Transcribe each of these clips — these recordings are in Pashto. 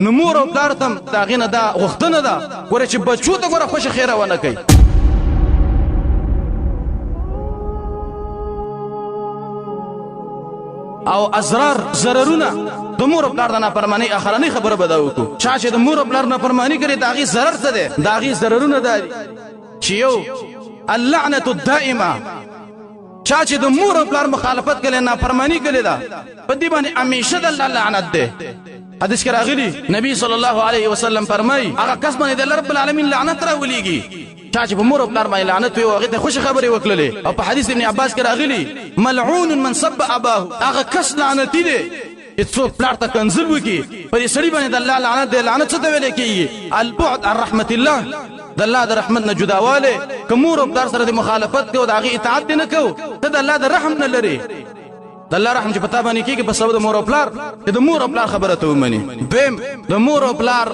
نو مور او پلار ته د هغې نه دا غوښتنه ده، ګوره چې بچو ته ګوره خوشې خیره ونه کوي. او ازرار ضررونه د مور او پلار د نافرمانۍ اخرنۍ خبره به دا وکړو. چا چې د مور او پلار نافرماني کړې، د هغې ضرر څه دی؟ د هغې ضررونه دا دي چې یو اللعنة الدائمه، چا چې د مور او پلار مخالفت کړي، نافرمانی کړي ده، په دې باندې همیشه د الله لعنت ده. حدیث کې راغلی، نبی صلی الله علیه وسلم فرمایي، هغه کس باندې د الله رب العالمین لعنت راولېږي چا چې په مور او پلار باندې لعنت وي او هغې ته خوشې خبرې وکړلې. او په حدیث ابن عباس کې راغلی، ملعون من سب اباه، هغه کس لعنتي دی چې څوک پلار ته کنزل وکړي، په دې سړي باندې د الله لعنت دی. لعنت څه ته ویل کېږي؟ البعد عن رحمت الله، د الله د رحمت نه جداوالی. که مور او پلار سره د مخالفت کوو، د هغې اطاعت دې نه کوو، ته د الله د رحم نه لرې. د الله رحم چې په تا باندې کېږي په سبب د مور او پلار، چې د مور او پلار خبره ته ومني. دویم، د مور او پلار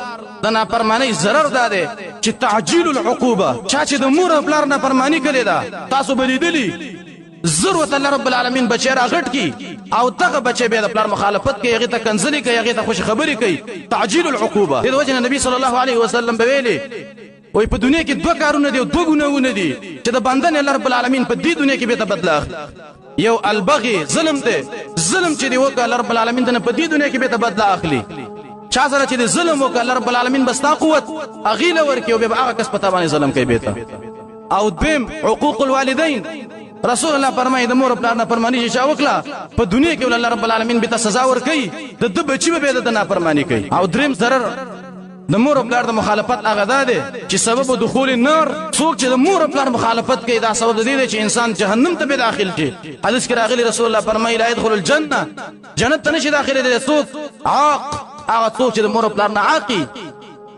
د نافرمانۍ ضرر دا دی چې تعجیل العقوبه. چا چې د مور او پلار نافرماني کړې ده، تاسو به لیدلي زر ورته الله رب العالمین بچی راغټ کی، او دغه بچی بیا د پلار مخالفت کوي، هغې ته کنځلې کوي، هغې ته خوشې خبرې کوي. تعجیل العقوبه. دې د وجې نه نبی صلی الله علیه وسلم به ویلې، وایي په دنیا کې دوه کارونه دي او دوه ګناهونه دي چې د بنده نه الله رب العالمین په دې دنیا کې بېرته بدله اخلي. یو البغي، ظلم دی. ظلم چې دی وکړ، الله رب العالمین ته په دې دنیا کې بېرته بدله اخلي. چا سره چې د ظلم وکړ، الله رب العالمین به ستا قوت هغې له ورکړي او بیا به هغه کس په تا باندې ظلم کوي بېرته. او دویم عقوق الوالدین. رسول الله فرمایي، د مور او پلار نافرماني چې چا وکړه، په دنیا کې الله رب العالمین به ته سزا ورکوي، د ده بچي به بیا د ده نافرماني کوي. او دریم ضرر د مور او پلار د مخالفت هغه دا دی چې سبب دخول النار. څوک چې د مور او پلار مخالفت کوي، دا سبب د دې دی چې انسان جهنم ته به داخل شي. حدیث کې راغلي، رسول الله فرمایي، لا يدخل الجنه، جنت ته نشي داخلېدلی څوک؟ عاق، هغه څوک چې د مور او پلار نه عاقي.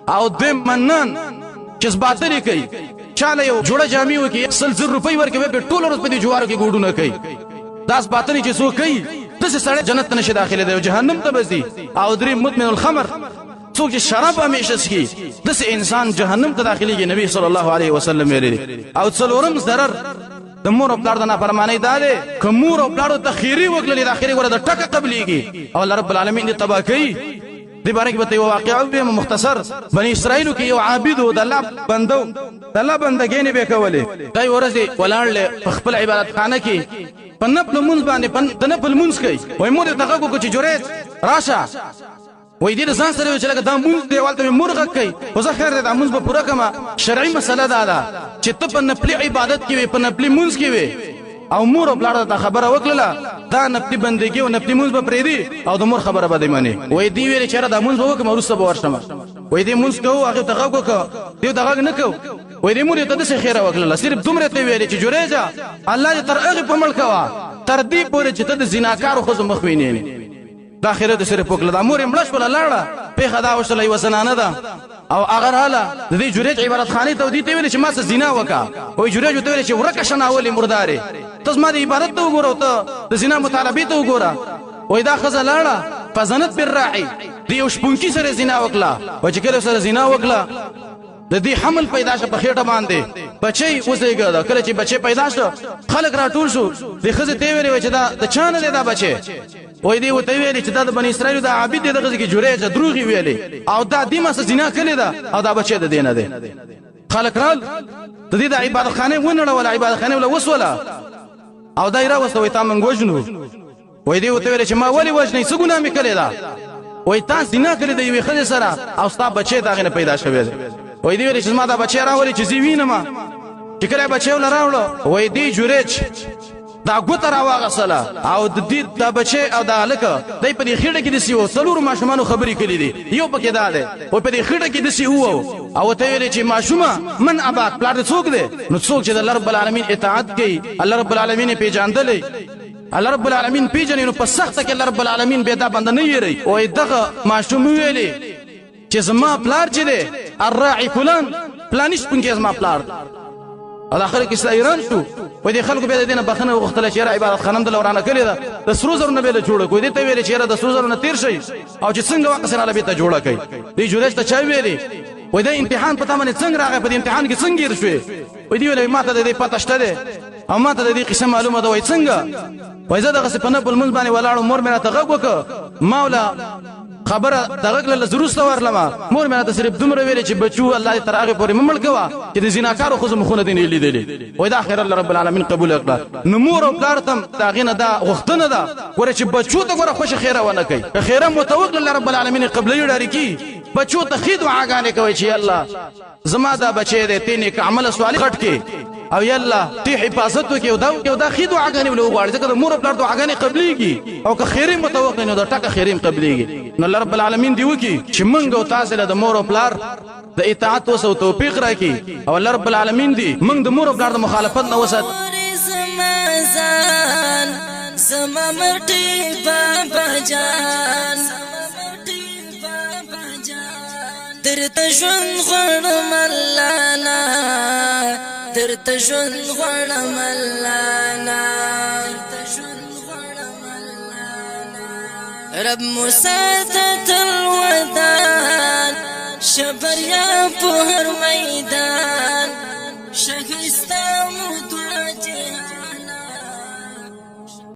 او دویم منان، چې باطلې کوي. چاله یو جوړه جامې وکړي، 100,000 روپۍ ورکوي، په ټوله ورځ په دې جوارو کې ګوډونه کوي. داس باطلې چې څوک کوي، داسې سړی جنت ته نشي داخلېدی او جهنم ته به ځي. او دریم مدمن الخمر، څوک چې شراب همیشه څښي، داسې انسان جهنم ته داخلېږي، نبی صلی الله علیه وسلم ویلي دي. او څلورم ضرر د مور او پلار د نافرمانۍ دا دی، که مور او پلار ته خیرې وکړلې، دا خیرې ګوره د ټکه قبلېږي او الله رب العالمین دې تباه کوي. دې باره کې به ته یوه واقعه ووایم مختصر. بني اسرائیلو کې یو عابد و، د الله بنده و، د الله بندګۍ به یې کولې. دی ورځې ولاړ دی په خپل عبادتخانه کې په نفل لمونځ باندې، د نفل لمونځ کوي. وایي مور یې ورته غږ وکړ چې جریج راشه. وایي دې د ځان سره ویل چې لکه دا مونځ دی، هلته مې مور غږ کوي، خو زه خیر دی دا مونځ به پوره کړم. شرعي مسله دا ده چې ته په نفلي عبادت کې وې، په نفلي مونځ کې وې، او مور او پلار ته خبره وکړله، دا نفلي بندګي او نفلي مونځ به پرېږدي او د مور خبره به دې منې. وایي دې ویلې چې یاره دا مونځ به وکړم، وروسته به ورشم. وایي دې مونځ کوو، هغې ته غږ وکړ، دې ته غږ نه کوو. وایي دې مور یې ته داسې خیره وکړله، صرف دومره ته ویلې چې جریجه الله دې تر هغې په مړ کوه تر دې پورې چې ته د زناکارو ښځو مخ وینې. دا خیره دې صرف وکړه. دا مور یې مړه شوله لاړه. پېښه دا وشوله، یوه زنانه ده او هغه راله د دې جریج عبادت خانې ته، دې ته ویل چې ما څه زنا وکړه. وایي جریج ورته ویل چې ورکه شه ناولې مردارې، ته زما د عبادت ته وګوره او ته د زنا مطالبې ته وګوره. وایي دا ښځه لاړه، فزنت بالراعي، د یو شپونکي سره زنا وکړه. وایي چې کله سره زنا وکړه، د دې حمل پیدا شو په خېټه باندې، بچی وزېږېده. کله چې بچی پیدا شو، خلک راټول شو. دې ښځې ته یې ویلې وای چې دا د چا نه دی دا بچی؟ وایي دې ورته ویلې چې دا د بني اسرائیلو د عابد دی. دغه ځای کې جریجه دروغ یې ویلې او دا دې ما څه زنا کړې ده او دا بچی د دې نه دی. خلک رال، د دې د عبادتخانې ونړوله، عبادتخانې وله وسوله او دا یې راوسته. وایي تا موږ وژنو. وایي دې ورته ویل چې ما ولې وژنئ، څه ګناه مې کړې ده؟ وایي تا زنا کړې ده یوې ښځې سره او ستا بچی د هغې نه پیدا شوی دی. وایي دې ویل چې زما دا بچی راولي چې زه وینم. چې کله بچی وله راوړو، وایي دې جریج دا ګوته راواغسله او د دې دا بچی او دا هلک دی په دې خېټه کې داسې وو. څلورو ماشومانو خبرې کړې دي، یو پکې دا دی. وایي په دې خېټه کې داسې وو او ورته ویلې چې ماشومه من اباک، پلار دې څوک دی؟ نو څوک چې د الله رب العالمین اطاعت کوي، الله رب العالمین یې پېژندلی، الله رب العالمین پیژني، نو په سخته کې الله رب العالمین به دا بنده نه یری. وای دغه ماشوم ویلي چې زما پلار چې دی الراعي فلان، پلانی شپونکی زما پلار دی. او دا خلک اسلام ایران شو. وای دې خلکو بیا د دې نه بخښنه وغوښتله چې یاره عبادت خانه هم دله ورانه کړې ده، د سرو زرو نه به له جوړه کړو. دې ته ویلې چې یاره د سرو زرو نه تېر شئ او چې څنګه وقصې راله بېرته جوړه کړئ. دې جریج ته چا ویلې؟ وای دا امتحان په تا باندې څنګه راغی، په دې امتحان کې څنګه ګیر شوې؟ وای دې ویلې ما ته د دې پته شته دی او ما ته د دې قصه معلومه ده. وای څنګه؟ وای زه دغسې په نفل لمونځ باندې ولاړ وم، مور مې راته غږ وکړ، ما وله خبره دغه کله زروسته ورلمه. مور مې راته صرف دومره ویلې چې بچو، الله دې تر هغې پورې مه مړ کوه چې د زیناکارو ښځو مخونه دې نه لیدلي. وایي دا خیر الله رب العالمین قبول کړه. نو مور او پلار ته د هغې نه دا غوښتنه ده، ګوره چې بچو ته ګوره خوشې خیره ونه کوي، که خیره مو ورته وکړه الله رب العالمین یې قبلوي ډاري. بچو ته ښې دعاګانې کوئ چې الله، زما دا بچی دی، ته نیک عمل صالح غټ کې او یلا ته حفاظت وکې، او دا او دا ښې دعاګانې ولې وغواړي، ځکه د مور او پلار دعاګانې قبلېږي، او که خیرې مو ته وکړې نو د ټکه خیرې هم قبلېږي. نو الله رب العالمین دې وکړي چې موږ او تاسې له د مور او پلار د اطاعت وسه او توفیق راکړي، او الله رب العالمین دې موږ د مور او پلار د مخالفت نه وساتي. زما مټي بابا جان، درته ژوند غواړم الله نه، درته ژوند غواړم الله نه. رب موسی ته تل ودان، شبریا په هر میدان، شهستا مو.